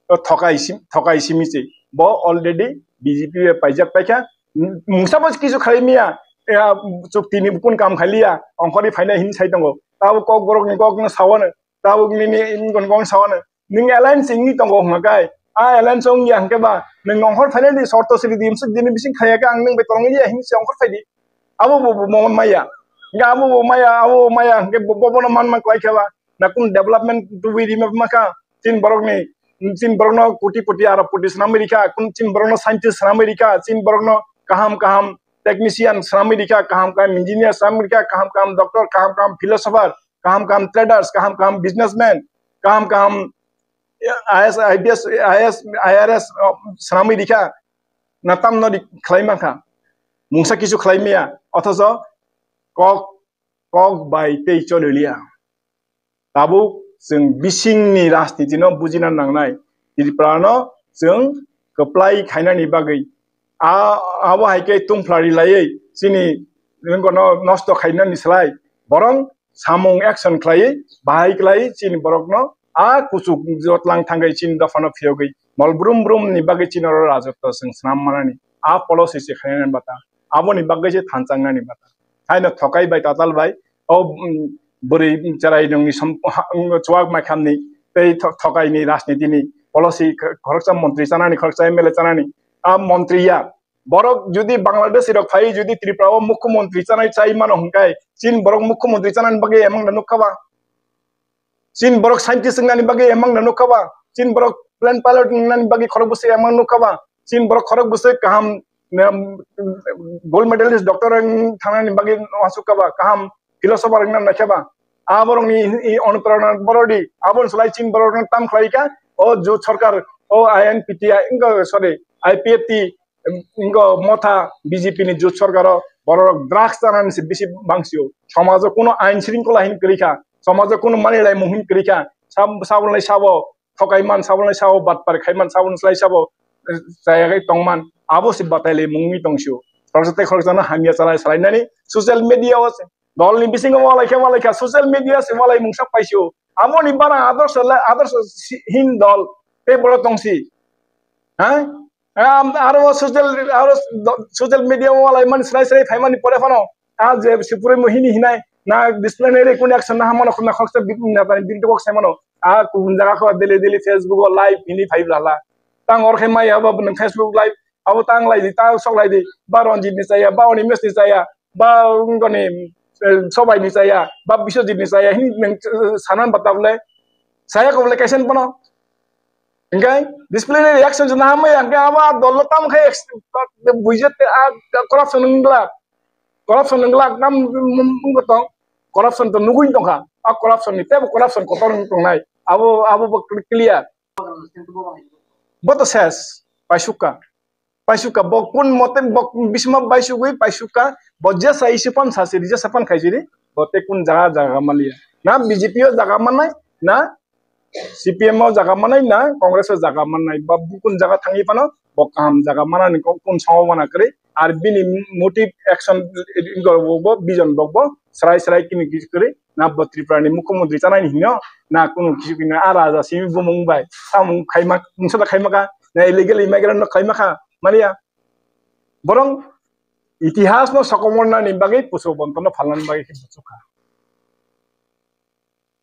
O thokai sim-, thokai simi se. Bo already B J P bai paijak paikha. M-, mungsa bo kisu khlai miya, eh, chukti ni kun kam khai liya, ongkhorwi phainai hini sai tongo. Tabo kok borok ni kok no sawano, tabo nini, nini kon kok sawano. Nwng alliance wngwi tongo hwnka kai. A alliance wngya hwnkhe ba, nwng ongkhor phainai di, sorto siri di, msuk dini bising khaiya khe ang nwng bai tongwi ya hini se ongkhor phai di. Abo bo, bo, bo maya. Hwnkhe abo bo maya, abo bo maya, hwnkhe bo, bo, bono man man klai khe ba. Na kun development tubui rima makha, chin borok ni, chin borok no koti koti aro koti swnamwi rikha, kun chin borok no scientist swnamwi rikha, chin borok no kaham kaham technician swnamwi rikha, kaham kaham engineer swnamwi rikha, kaham kaham doctor, kaham kaham philosopher, kaham kaham traders, kaham kaham businessman, kaham kaham I A S, I P S, I A S, I R S, oh, swnamwi rikha, na tamno ri-, khlai mankha, mungsa kisu khlai maya, othocho kok, kok bai tei choli liya. Tabuk chwng bisingni rajniti no bujina nangnai, Tripura no chwng kwplai khainani bagwi. A, abo hai khe tungphla rilaiwi chini wngkano nosto khainani slai, borong samung action khlai, bahai khlai chini borokno a kuchuk jotlang thangwi chini dophano phiyogwi mol brum brum ni bagwi chini oro rajotwo chwng swnam manani a policy se khainani bata, aboni bagwi se thanchang nani bata. Haino thokai bai tatal bai o, um, bwrwi cherai nungni som-, ha-, chuak maikhamni tei tho-, thokaini rajnitini policy khoroksa montri chanani, khoroksa M L A chanani, a montri ya. Borok jodi Bangladeshi rok phai jodi Tripura o mukhyamantri chanai chai mano hwnkhe, chin borok mukhyamantri chanani bagwi emang da nukha ba? Chin borok scientist wngnani bagwi emang da nukha ba? Chin borok plane pilot wngnani bagwi khorok bwswk emang nukha ba? Chin borok khorok bwswk kaham, um, gold medalist doctor wng thangnani bagwi wasuk kha ba? Kaham philosopher wngna naikha ba? Aborokni i-, i-, onuprerona borodi, aboni slai chin borokno tam khlai kha, o jut sarkar, o I N P T I, wngkha, sorry, I P F T, wngkha motha B J P ni jut sarkaro borok drugs chanani se bisi bangsio. Somajo kuno ain shringkhola hin kwrwi kha, somajo kuno mani laimung hin kwrwi kha, sab-, saboni slai sabo thokai man, saboni slai sabo batpar khai man, saboni slai sabo, eh, chaya khai tong man, abo se batai laimung wngwi tongsio. Khoroksa tei khoroksano hamya chalai salainani social media o se Dolni bisingo walai khe walai kha, social media se walai mungsa paisio. Amoni bara adorsho le, adorsho si-, hin dol tei boro tongsi. Ha? Am, aro social, aro do-, social media walai mani srai srai phaimani pore phano. A je sipuri mo hini hinai, na disciplinary kun action na hamano khuna khoksa bit na tani bit kok sai mano. A kun jaga kho daily daily Facebook o live hini phai bla la. Tang or khe mai abo bwnang Facebook live, abo tang lai di, tang sok lai di. Ba Ranjit ni chaya, ba Animesh ni chaya, ba wngoni, eh, Sobai ni chaya, ba Biswajit ni chaya, hini nang, eh, sanan bata bole, saya ko bole kaisa pono. Engkai disciplinary action jona hamai, engkai abo dol tam khai ex-, buijat te a corruption wngla, corruption wngla tam wngtong, corruption to nugui tongkha, a corruption ni tebo corruption kotor wng tongnai, abo, abo bo clear. Bo to ses, paisukka. Paisukka, bo kun mote, bo bisma paisugwi paisukka, bo jesa isi pan sasi, jesa pan khaisiri, bo te kun jaga jaga maliya. Na B J P o jaga manai, na C P M o jaga manai, na Congress o jaga manai, ba bukun jaga thangwi phano, bo kaham jaga manani ko-, kun sawa wana kwrwi, ar bini motive action, bo, bo, vision bo, bo, srai srai kini kis kwrwi, na bo Tripura ni mukhyamantri chanai ni hino, na kunu kisi kini a raja simi bumung bai, samung khaima, mungsa da khaima kha, na illegal immigrant no khaima kha, maliya. Borong itihas no sokomorna ni bagwi pusu bonto no phalna ni bagwi khe buchukha.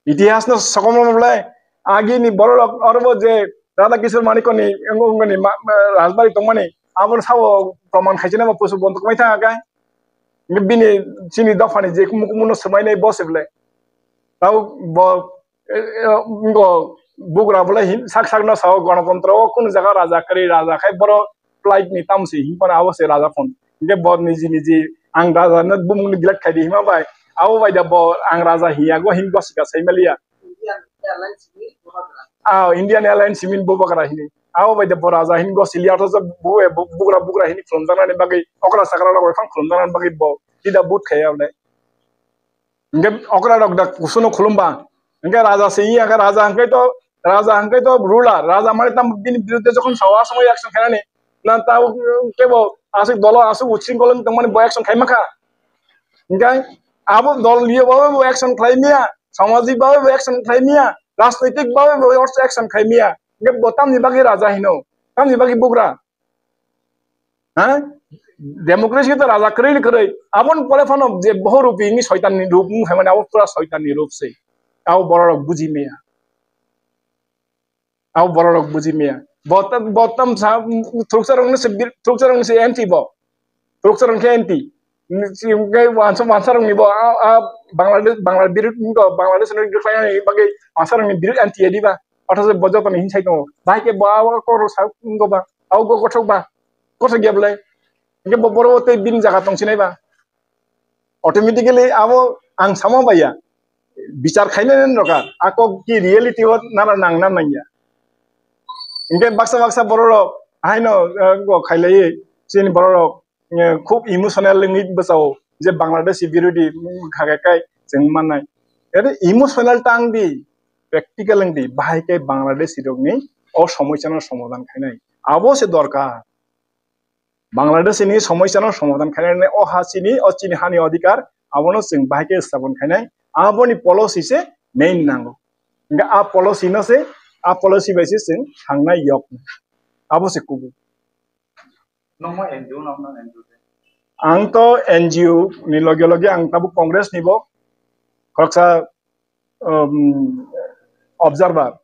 Itihas no sokomorna bole agi ni borok oro bo je Radha Kishore Manikya ni wngoni ma-, ma-, rajbari tongmani abo sabo proman khaisina bo pusu bonto kwmai thang kha. Bini chini dophani je kumu kumu no swmai nai bo se bole. Tau bo, eh, eh, ngo bugra bole hin sak sak no sao gonotontro o kunu jaga raja kwrwi raja khai boro flight ni tamsi hin pano abo se raja phone. Hingke bo niji niji ang raja no bumung ni delete khai di hima bai. Abo bai da bo ang raja hiya go hin go sika sai maliya. Ah, Indian Airlines simin bubagra hini. Abo bai de bo raja hini gosiliya to je bu-, bu-, bugra bugra hini khulumjaknani bagwi okra sakra rok bai phang khulumjaknani bagwi bo tida but khaiya hwnwi. Hingke okra rok da kusuno khulumba. Hingke raja se iya khe raja hingke to, raja hingke to ruler. Raja mane tam bini biruddhe jokhon sawa aswk action khainani. Na ta kebo aswk dolo aswk ushring kolong tongmani bo action khaima kha. Hingke abo dol liyo bo bo action khlai miya. Samajik babe bo action khlai miya, rajnoitik babe bo action khlai miya. Hingke bo tamni bagwi raja hino, tamni bagwi bugra. Ha? Democracy to raja kwrwi ni kwrwi. Aboni pore phano je boho rupi ni soitan ni rup wng phaimani abo pura soitan ni rup se. Abo borok rok buji miya. Abo borok rok buji miya. Bo tam, bo tam sa, thuksa rok ni se bir, thuksa rok ni se anti bo. Thuksa rok khe anti. Ni si hwnkhe wansa, wansa rok ni bo a, a Bangladesh, Bangla-, birut ni bo Bangladesh ni rwkhlai ani bagwi wansa rok ni birut anti ya diba. Othoso bo joto ni hinsai tongo. Bahai khe bo abo kok rok sa wnggo ba. Abo go kothok ba. Kothok ya bwlai. Hwnkhe bo boro tei bini jaga tong sinai ba. Automatically abo ang sama baiya. Bichar khainai nani rokha. A kok ki reality o nana nang na nangya. Hingke baksa baksa borok rok haino, eh, go khailai chini borok rok, eh, khub emotional wngwi bwsao je Bangladeshi birodi kha khe kai chwng mannai. Ere emotional tang di, practical wng di, bahai khe Bangladeshi rokni o somosya no somadhan khainai. Abo se dorkar. Bangladesh ni somosya no somadhan khainai o ha chini, o chini hani odhikar, abono chwng bahai khe stapon khainai, Aboni policy se main nango. Hingke a policy no se, a policy bai se chwng thangnai yok. Abo se kubui. Nokno N G O nokno N G O de. Ang to N G O ni loge loge ang tabuk Congress ni bo khoroksa, um, observer.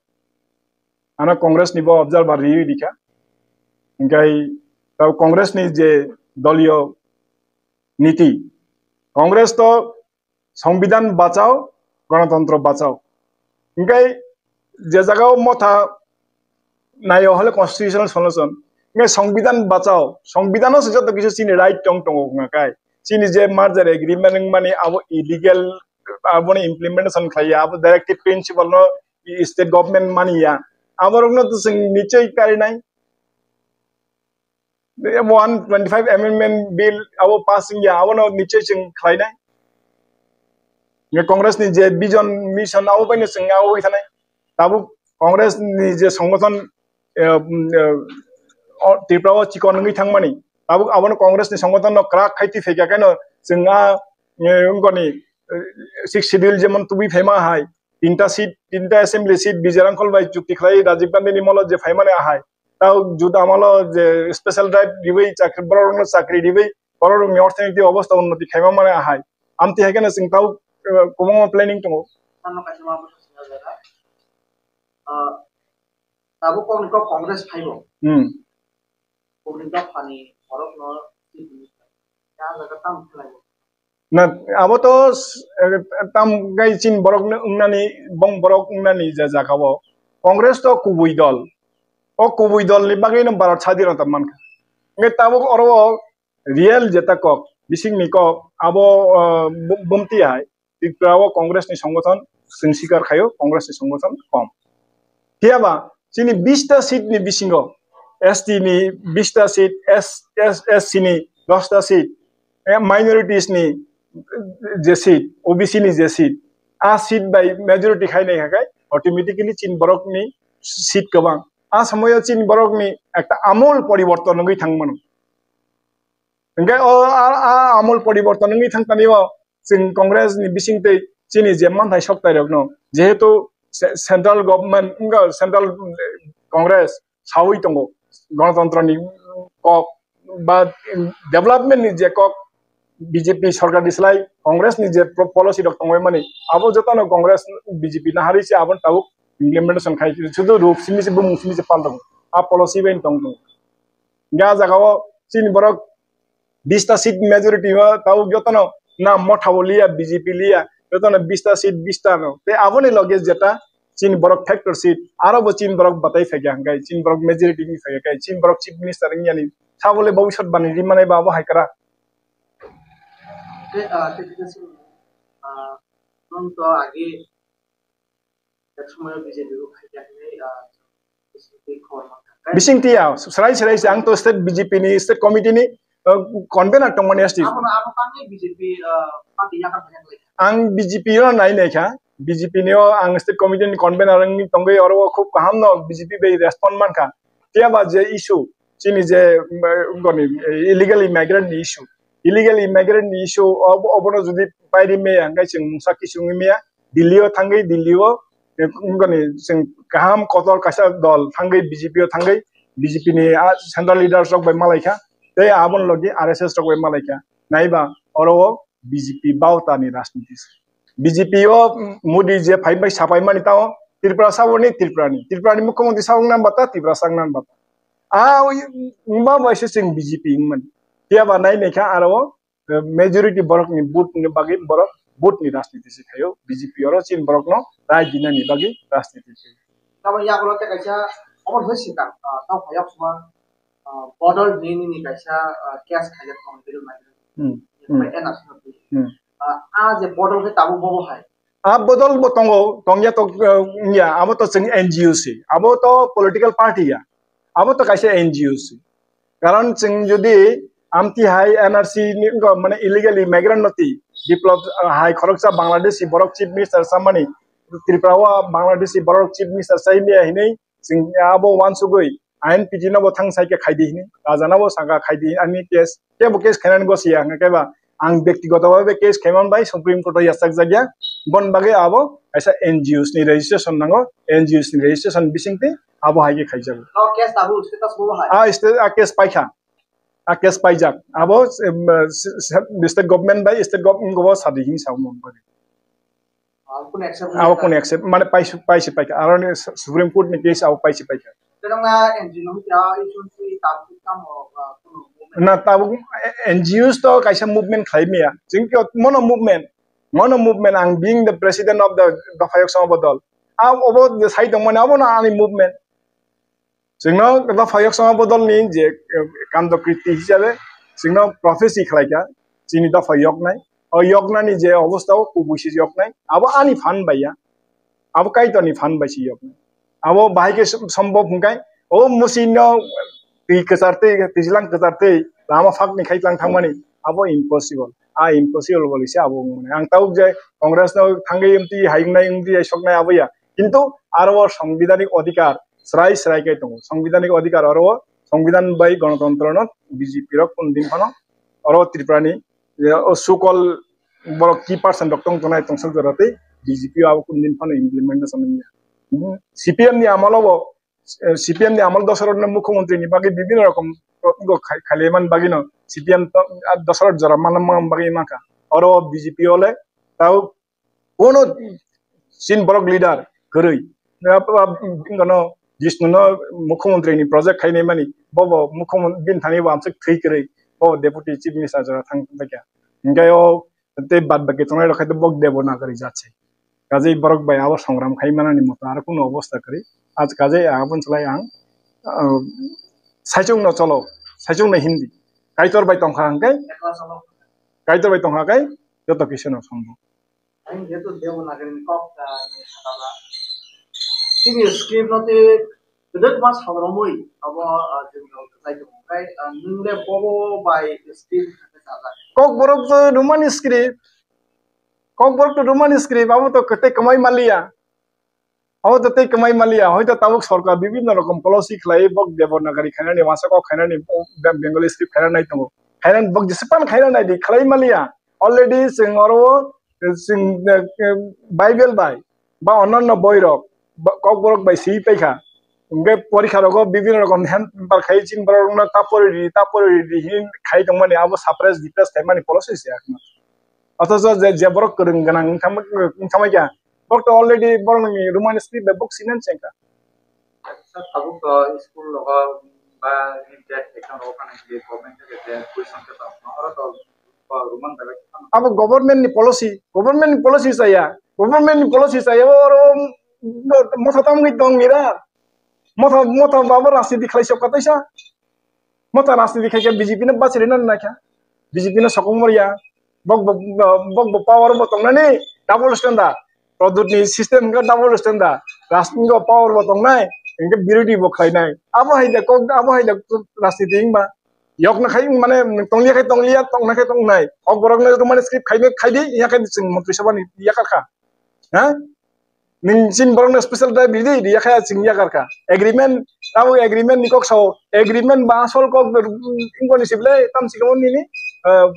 Ano Congress ni bo observer riwi dikha. Hingke tabuk Congress ni je doliyo niti. Congress to Songbidan bachao, Ganatantro bachao. Hingke je jagao motha naio hole constitutional solution. Hingke Songbidan bachao, Songbidan o se joto kisu chini right tong tongo hwnga kai. Chini je merger agreement wngmani abo illegal, aboni implementation khlaiya, abo directive principle no state government maniya. Aborokno to chwng nichoi karinai. One twenty-five amendment bill abo pass wngya, abono nichoi chwng khlainai. Nge Congress ni je vision, mission abo baino chwng abo bai thanai. Tabuk Congress ni je songgothon, eh, mm, eh, o Tripura o chikon wngwi thangmani. Tabuk abono Congress ni songgothon no crack khai twi phaikha khe no chwng a, eh, wngkoni, eh, sixth schedule jemon tubui phaima hai. Tinta seat, tinta assembly seat Vijay Rangkhol bai chukti khlai Rajiv Gandhi ni molo je phaimani ahai. Tao juda amalo je special drive riwi chakri, borok rokno chakri riwi, borok rokni orthonoiti obostha unnoti khaima mane ahai. Amtwi hai kheno chwng tao, eh, kwbangma planning tongo. Ano kaisa ma bwswk sinajak, ah, tabuk kokni kok Congress phaibo. Hmm. Kokni dophani borokno chini ya jaga tam khlaibo. Na, abo to, eh, tam gai chin borok no wngnani, bong borok wngnani je jaga o. Congress to kubui dol. O kubui dol ni bagwi no Bharat sadinota mankha. Nge tabuk oro o real jeta kok, bising ni kok, abo, eh, bu-, bumti hai. Tripura o Congress ni songgothon chwng sikar khaio, Congress ni songgothon kom. Phiya ba chini bista seat ni bisingo S T ni bista seat, S, S, S C ni dosta seat, eh, minorities ni je seat, O B C ni je seat, a seat bai majority khai nai hakai automatically chin borok ni seat kwbang. A samoyo chin borok ni ekta amul poriborton wngwi thang mano. Hingke o a, a amul poriborton wngwi thang tani o chwng Congress ni bising tei chini je manthai soktai rok no jehetu ce-, central government wngkha central Congress sawi tongo Ganatantro ni kok ba development ni je kok B J P sorkar ni slai Congress ni je pro-, policy rok tongwi mani abo joto no Congress B J P naharwi se abo tabuk implementation khai sudu ruk simi se bumung simi se pal tongo a policy bai tong tongo. Ga jaga o chini borok bista seat majority o tabuk jotono na motha bo liya, B J P liya, jotono bista seat bista no. Tei aboni loge jeta chini borok factor seat, aro bo chini borok batai phaikha hwnkhe, chini borok majority ni phaikha khe, chini borok chief minister wngya ni sabole bobisot bani rimani ba abo hai kwrak. Tei, ah, tei kisa simi, ah, nwng to agi Ek somoyo B J P bo khai kha hinwi, ah, bisingtwi khobor mankha. Bisingtwi ya, srai srai se ang to state B J P ni, state committee ni, ah, convener tongmani S T. Abono abo tangwi B J P, ah, party yakar phai kha. Ang B J P no nai nai kha, B J P ni o ang state committee ni convener wngwi tongwi oro o khub kaham no B J P bai respond mankha. Phiya ba je issue, chini je, mm, goni, eh, illegal immigrant ni issue. Illegal immigrant ni issue ob-, obono jodi pairi meya, hwnkhe chwng mungsa kisingwi meya, Delhi o thangwi, Delhi o, eh, goni, chwng kaham kotor kaisa dol thangwi, B J P o thangwi, B J P ni, ah, central leaders rok bai malaikha, tei aboni logi R S S rok bai malaikha. Naiba oro o B J P bautani rajniti se. B J P o Modi je phai bai sapai mani tao Tripura saboni Tripura ni. Tripura ni mukhyamantri sa wngna bata Tripura sa wngna bata. A wngma bai se chwng B J P wngmani. Phiya ba nai naikha aro o, eh, majority borok ni vote ni bagwi borok vote ni rajniti se khaio B J P oro chini borok no rai dinani bagwi rajniti se. Tabuk yagulo tei kaisa obo hai sikang, ah, tamo phai yok suma, ah, bodol hinwi nini kaisa, ah, case khaijak tongo bill nai. Hmm. Bai Hmm. N R C no twi. Hmm. Ah, ah, je bodol khe tabuk bobo hai. Ah, bodol bo tongo, tongya to, ah, wngya, abo to chwng N G O se, abo to political party ya, abo to kaisa N G O se. Karon chwng jodi amti hai N R C ni wngkha, mane illegal immigrant no twi, Biplab, ah, hai khoroksa Bangladeshi borok chief minister samani, Tripura o Bangladeshi borok chief minister sai maya hinwi chwng abo uansugwi I N P T no bo thang sai khe khai di hinwi, raja no bo saka khai di ani case, kebo case khainani gosiya hwnkhe khe ba Ang bektigoto bhabe case khaiman bai Supreme Court o yachak jakya. Bon bagwi abo kaisa N G Os ni registration nango, N G Os ni registration bisingtwi abo hai khe khaijago. O case tabuk status bo hai? A state a case paikha, a case paijak. Abo em, se- se- state government bai state government go sadi hin sa mon bagwi. Abo kunu accept Abo kunu accept mane paisi paisi paikha. Aro ni Supreme Court ni case abo paisi paikha. Tei nang na N G O no hwnkhe issue si tabuk tamo, ah, kunu movement? Na tabuk N G Os to kaisa movement khlai maya. Chwng khe mono movement, mono movement ang being the president of the Dophayok Songho Bodol. Abo sai tongmani abo no ani movement. Chwngno Dophayok Songho Bodolni je, eh, kandokirti hisabe chwngno prophecy khlaikha, chini dopha yoknai. O yoknani je obostha o kubui se yoknai, abo ani phan bai ya, abo Kaitorni phan bai se yoknai. Abo bahai khe som- sombhob hwnkhe, o musino twi kwchar twi, twijlang kwchar twi, lama phakni khai tlang thangmani, abo impossible. A impossible boli se abo wngmani. Ang tabuk je Congress no thangwi mtwi hai wngnai, mtwi hai soknai abo ya. Kintu aro o sangbidhanik odhikar, srai srai khe tongo. Sangbidhanik odhikar oro o, sangbidhan bai gonotontro no B J P rok kunu din phano oro Tripura ni, eh, o sukol borok key person rok tong tongnai tongsok jora tei B J P o abo kunu din phano implement no chama ya. Hmm, C P M ni amol o bo, eh, C P M ni amol Dosarot no mukhyamantri ni bagwi bibhinno rokom go khai-, khailaimani bagwi no C P M to, ah, Dosarot jora manna bagwi mankha. Oro B J P o le tao Kono chin borok leader kwrwi. Bingano Jishnu no mukhyamantri ni project khainai mani, bobo mukhyamantri bini thani bo amswk thwi kwrwi, bo deputy chief minister jora thang thangkha. Hinkhe o tei bad baki tongnai rok khai bok Devanagari jat se. Kajei borok bai abo songram khai manani moto aro kono obostha kwrwi. Aj kajei aboni slai ang, ah, saichung no cholo, saichung no Hindi. Kaitor bai tongkha hwnkhe, Kaitor bai tongkha khe joto kisa no sombo. Ang jeto Devanagari ni kok, ah, ni sakala. Chini script no te kwdwkma salromwi abo, ah, chwng rok kwchai tongo. Khai, ah, nwng le bobo bai script sajak? Kokborok to Roman script. Kokborok to Roman script, abo to kwtwi kwmai maliya. Abo to tei kwmai maliya, hoito tabuk sorkar bibhinno rokom policy khlai, bok Devanagari khainani, uansuk kok khainani, Be-, Bengali script khainani nai tongo. Khainani bok jesepan khainani nai di, khlai maliya. Already chwng oro, chwng, eh, eh, Bible bai, ba onanno boi rok, ba, kokborok bai swi paikha. Hwnkhe porikha rogo bibhinno rokom hand paper khai chini borok rokno ta pori di, ta pori di hin khai tongmani, abo suppress, depress khaimani policy se ekmatro. Othocho je, je borok kwrwng gwnang wngkha, wngkha kha, Bok to already borok ni Roman script bai bok sinan chengkha. Sir, tabuk to school logo ba interest exam logo kana je government ke je question ke to oro to Roman bai. Abo government ni policy, government ni policy saya, government ni policy saya oro motha tamni tong gira, motha motha babo rajniti khlai sok katai sa. Motha rajniti khai khe B J P no bachirina naikha. B J P no sokong moriya. Bok bo, bok bo power bo tongnani double standard. Produt ni system hwnkhe double standard. Rajniti bo power bo tongnai, hwnkhe birodhi bo khlainai. Abo hai da kok, abo hai da rajniti wngma. Yok na khai mane tongya khai tongya, tong na khai tongnai. Kok borok no mane script khai khai di, ya khai chwng montri sabha ni ya kha. Ha? Nung chin borok no special drive ridi, riya kha chwng yakarkha. Agreement, abo agreement ni kok sao, agreement ba asol kok, ingkoni sible, tam sikamo nini, eh,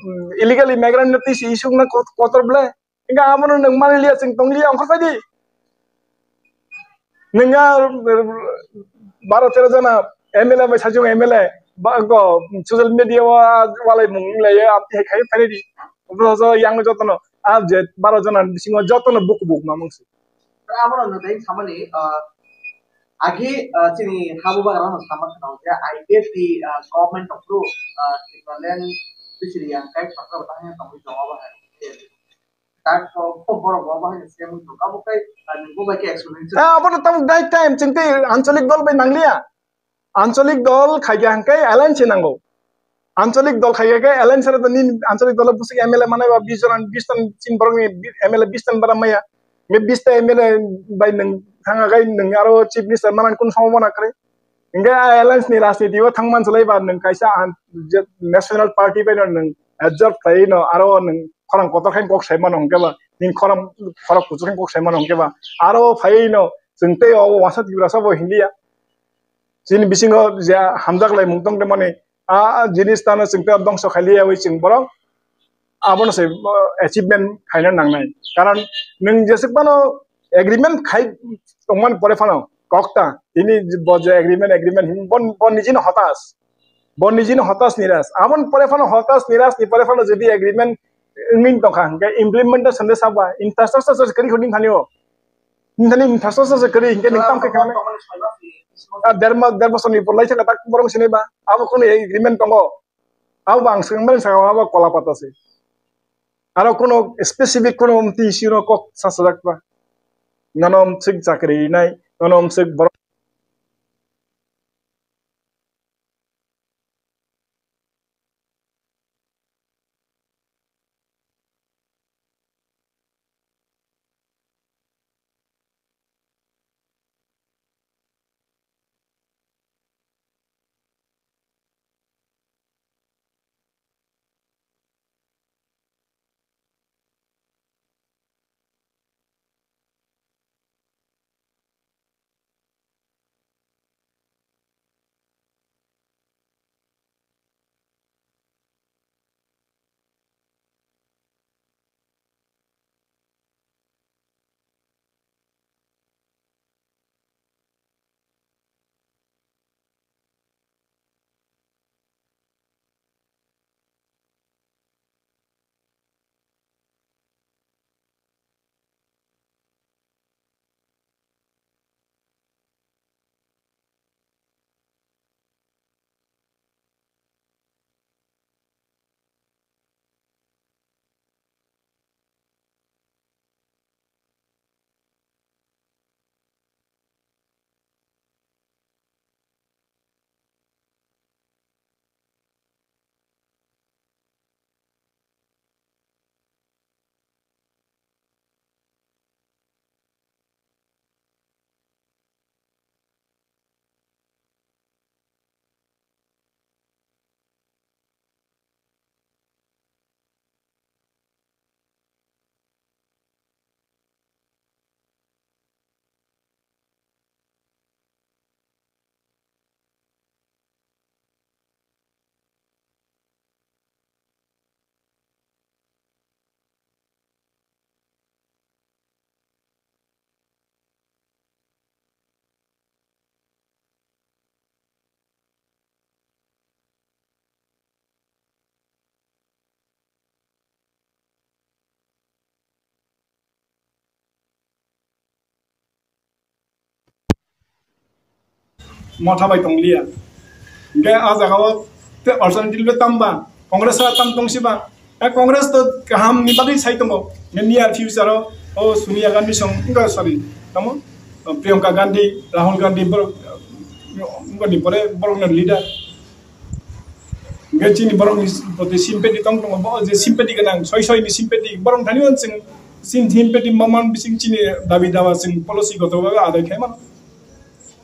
illegal immigrant no tisi isuk na kot-, kotor ble. Inga amo no nung mani liya chwng tong liya ongkha di. Nung ya, eh, baro tero jona M L A bai sajung M L A, ba ko social media wa, walai mung le ya, amti hai khai phai di. Obo so yang jotono, a je baro jona bisingo jotono buku buku mamung si. Abono nwng tei samani, ah, agi, ah, chini habu bagra no sama khna je I P F T, ah, government of rule, ah, Tipraland bisiri yang kai sakra batang yang tongwi tongo ba hai. Tak ko ko borok bo ba hai sem to kabo kai, ah, nungbo bai ke explanation. Ah, abono tamo dai time chingte ancholik dol bai nangliya. Ancholik dol khaikha hwnkhe alliance nango. Ancholik dol khaikha khe alliance aro nini ancholik dol bwswk M L A manai ba bis jona, bis ton chini borokni M L A bis ton bara maya. Hwnkhe bis ta M L A bai nwng thanga khe nwng aro chief minister manani kunu sombhabona kwrwi. Hwnkhe a alliance ni rajniti o thang man swlai ba nwng kaisa an-, je national party bai no nwng absorb khlaiwi no aro nwng khorang kotor khe kok sai mano hwnkhe ba nini khorang khorok kuchuk khe kok sai mano hwnkhe ba aro phaiwi no chwng tei o uansa Tiprasa bo hinliya. Chini bisingo je hamjak laimung tong tongmani, a, a jinis tano chwng tei dongso khailiya wi chwng borok abono se, uh, achievement khaina nangnai. Karon nwng jesuk phano agreement khai tongmani pore phano kokta tini bo je agreement, agreement hin bon, bon nijino hotas. Bon nijino hotas niras. Abon pore phano hotas niras ni pore phano jodi agreement wngin tongkha, hingke implementation de saba infrastructure se kari huding khanio. Nini infrastructure se kari hingke ning tam khe khanai. A derma, derma soni polai thaka tak borong sini ba. Abo kono agreement tongo. Abo bang sengmani saka abo kola pata se. Aro kono specific kono mti siro kok sasajak ba. Nono msik chakri nai, nono msik borok. Motha bai tong liya. Hingke a jaga o te alternative le tam ba, Congress a tam tong si ba. A Congress to kaham ni bagwi sai tongo. Nge near future o, o Sonia Gandhi song, wngkha, sorry, tamo? O Priyanka Gandhi, Rahul Gandhi, borok, wngkha ni pore borok no leader. Hingke chini borok ni proti sympathy tong tongo, bo je sympathy gwnang, soi soi ni sympathy, borok thani o chwng chini sympathy ma man bising chini dabi dawa chwng policy goto babe adai khai mano.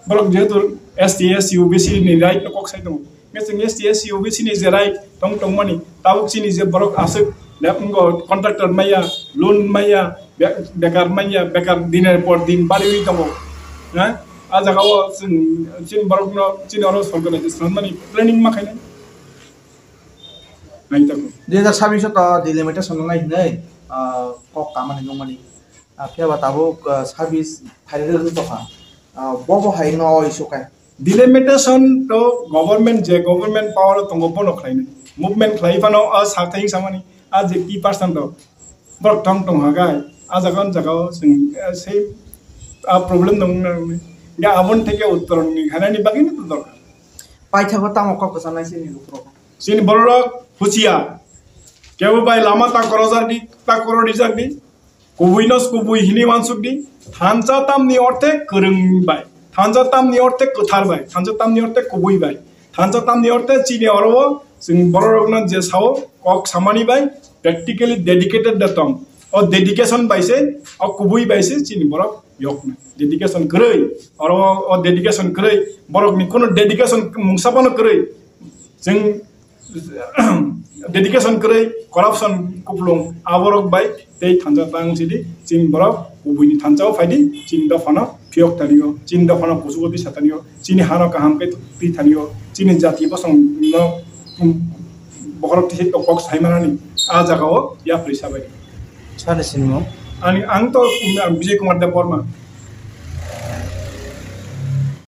Borok jehetu S T, S C, O B C ni right no kok sai tongo. Hingke chwng S T, S C, O B C ni je right tong tongmani, tabuk chini je borok aswk, ya, wngkha contractor maya, loan maya, be-, bekar manya, bekar diner por din bariwi tongo. Ha? A jaga o chwng, chini borok no, chini oro sorkar ni swnamnani planning ma khainai. Nai tako. Dui hajar sabbish o to delimitation nai hinwi, ah, kok kamani nungmani. Ah, phiya ba tabuk, ah, sabbish phairwi rwgwi tongkha. Ah, bo bo hai no oi sukai. Delimitation to government je government power o tongo bono khlainai. Movement khlai phano a sakthai samani. A je key person rok, borok tong tong hagai, a jaga o, jaga o chwng, eh, sei, a problem dong na nang. Ga aboni theke uttor ni khanani bagwi no dorkar. Paithago tamo kok kwchanai chini lukurok. Chini bororok huchia. Kebo bai lama ta korojak di, ta koro dijak di. Kubui nos kubui hini wansuk di. Thansa tamni orthe kwrwng bai. Thansa tamni orthe kwthar bai. Thansa tamni orthe kubui bai. Thansa tamni orthe chini oro o chwng bororokno je sao kok samani bai practically dedicated da tong. O dedication bai se, o kubui bai se chini borok yokna. Dedication kwrwi, oro o dedication kwrwi, borokni kono dedication mungsa bono kwrwi. Chwng dedication kwrwi, corruption kuplung, aborok bai tei thansa tang sidi, chini borok kubuini thansa o phaidi, chini dophano phiyok tanio, chini dophano kuchugo twi satanio, chini hano kaham khe twi tanio, chini jati bosong no, um, bokhorok twi kok saimanani, a jagao yapri sabai. Sani sinimung? Ani, ang to, ang Bijay Kumar Debbarma.